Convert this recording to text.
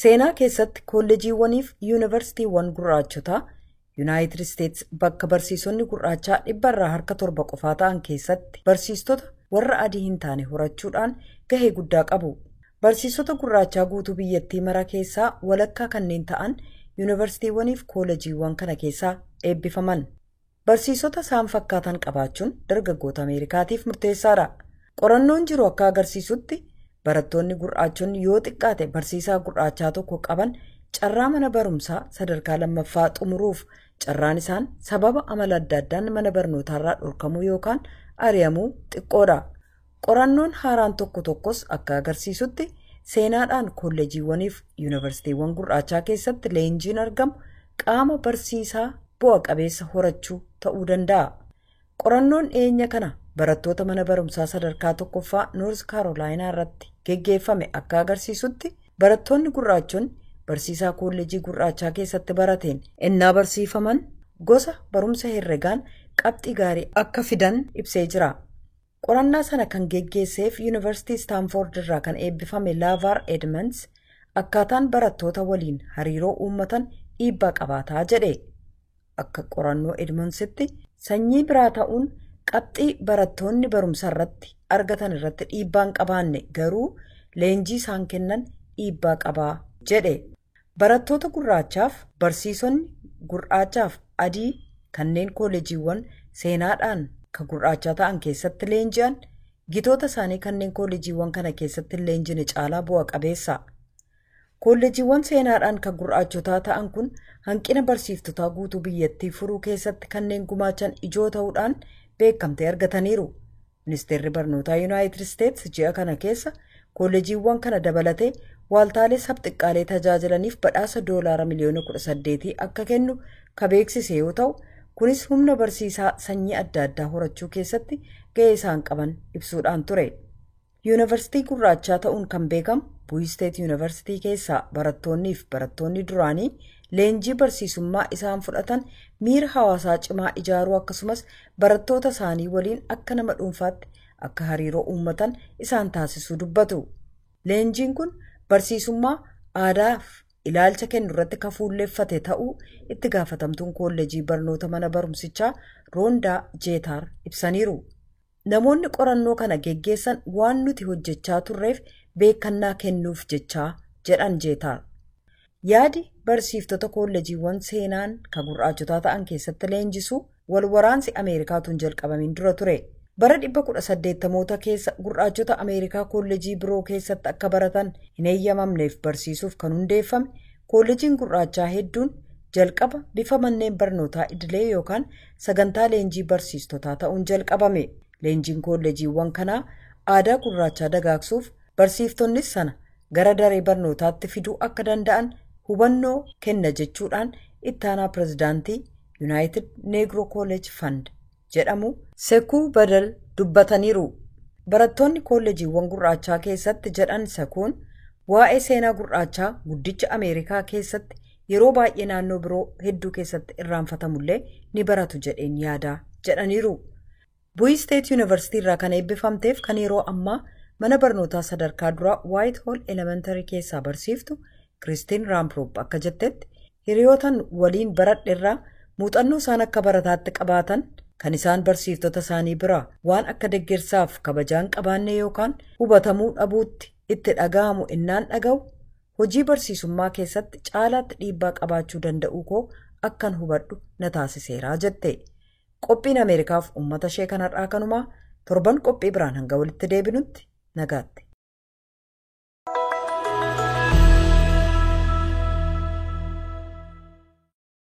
Seenaa keessatti kolleejiiwwaniif yuunivarsiitiiwwan gurraachotaa Yuunaayitid Isteets bakka barsiisonni gurraachaa 7% qofaa ta'an keessatti barsiistota warra adii hin taane horachuudhaan gahee guddaa qabu. Barsiisota gurraachaa guutuu biyyattii mara keessaa walakkaa kanneen ta'an yuunivarsiitiiwwaniif kolleejiiwwan kana keessaa eebbifaman. Barsiisota isaan fakkaatan qabaachuun dargaggoota Ameerikaatiif murteessaadha. Qorannoon jiru akka agarsiisutti barattoonni gurraachonni yoo xiqqaate barsiisaa gurraachaa tokko qaban carraa mana barumsaa sadarkaa lammaffaa xumuruuf carraan isaan sababa amala adda addaan mana barnootaarraa dhorkamuu yookaan ari'amuu xiqqoodha. Qorannoon haaraan tokko tokkos akka agarsiisutti seenaadhaan kolleejiiwwaniif yuunivarsiitiiwwan gurraachaa keessatti leenjiin argamu qaama barsiisaa bu'a qabeessa horachuu ta'uu danda'a. Qorannoon dhiyeenya kana barattoota mana barumsaa sadarkaa tokkoffaa Noorz Kaarolaayinaa irratti geggeeffame akka agarsiisutti barattoonni gurraachonni barsiisaa kolleejii gurraachaa keessatti barateen ennaa barsiifaman gosa barumsa herregaan qabxii gaarii akka fidan ibsee jira. Qorannaa sana kan geggeesseef Yuunivarsiitii Istaanfoord irraa kan eebbifame Laavaar Edmonds akkaataan barattoota waliin hariiroo uummatan dhiibbaa qabaataa jedhe. Akka qorannoo Edmondsitti sanyii biraa ta'uun qabxii barattoonni barumsa irratti argatan irratti dhiibbaa hin qabaanne garuu leenjii isaan kennan dhiibbaa qabaa jedhe. Barattoota gurraachaaf barsiisonni gurraachaaf adii kanneen kolleejiiwwan seenaadhaan kan gurraachaa ta'an keessatti leenji'an gitoota isaanii kanneen kolleejiiwwan kana keessatti leenjine caalaa bu'a qabeessa. Kolleejiiwwan seenaadhaan kan gurraachotaa ta'an kun hanqina barsiiftotaa guutuu biyyattii furuu keessatti kanneen gumaachan ijoo ta'uudhaan beekamtee argataniiru. Ministeerri barnootaa Yuunaayitid Isteets ji'a kana keessa kolleejiiwwan kana dabalatee waaltaalee sabxiqqaalee tajaajilaniif badhaasa $18 miliyoona akka kennu ka beeksise yoo ta'u, kunis humna barsiisaa sanyii adda addaa horachuu keessatti gahee isaan qaban ibsuudhaan ture. Yuunivarsiitii gurraachaa ta'uun kan beekamu Buyi Steet Yuunivarsiitii keessaa barattoonnii fi barattoonni duraanii leenjii barsiisummaa isaan fudhatan miira hawaasaa cimaa ijaaruu akkasumas barattoota isaanii waliin akka nama dhuunfaatti akka hariiroo uummatan isaan taasisuu dubbatu. Leenjiin kun barsiisummaa aadaaf ilaalcha kennu irratti kan fuulleeffate ta'uu itti gaafatamtuun kolleejii barnoota mana barumsichaa Roondaa Jeetaar ibsaniiru. Namoonni qorannoo kana geggeessan waan nuti hojjechaa turreef beekannaa kennuuf jechaa jedhan Jeetaar. Yaadi barsiiftota kolleejiiwwan seenaan kan gurraachotaa ta'an keessatti leenjisuu wal waraansi Ameerikaatuun jalqabamiin dura ture. Bara 1880moota keessa gurraachota Ameerikaa kolleejii biroo keessatti akka baratan hin eeyyamamneef barsiisuuf kan hundeeffame kolleejiin gurraachaa hedduun jalqaba bifa manneen barnootaa idilee yookaan sagantaa leenjii barsiistotaa ta'uun jalqabame. Leenjiin kolleejiiwwan kanaa aadaa gurraachaa dagaagsuuf barsiiftonnis sana gara daree barnootaatti fiduu akka danda'an hubannoo kenna jechuudhaan ittaanaa pirezidaantii Yuunaayitid Neegiroo Kolleej Fand jedhamu Sekuu Badal dubbataniiru. Barattoonni kolleejiiwwan gurraachaa keessatti jedhan Sekuun waa'ee seenaa gurraachaa guddicha Ameerikaa keessatti yeroo baay'ee naannoo biroo hedduu keessatti irraanfatamullee ni baratu jedheen yaadaa jedhaniiru. Buyi Steet Yuunivarsiitii irraa kan eebbifamteef kan yeroo ammaa mana barnootaa sadarkaa duraa White Hall Elementary keessaa barsiiftu Kiristiin Raamproop akka jettetti hiriyootan waliin baradhe irraa muuxannoo isaan akka barataatti qabaatan kan isaan barsiiftota isaanii biraa waan akka deggersaaf kabajaan qabaanne yookaan hubatamuu dhabuutti itti dhaga'amu innaan dhaga'u hojii barsiisummaa keessatti caalaatti dhiibbaa qabaachuu danda'uu koo akkan hubadhu na taasiseeraa jette. Qophiin Ameerikaaf uummata ishee kanarraa kanumaa torban qophii biraan hanga walitti deebinutti nagaatti.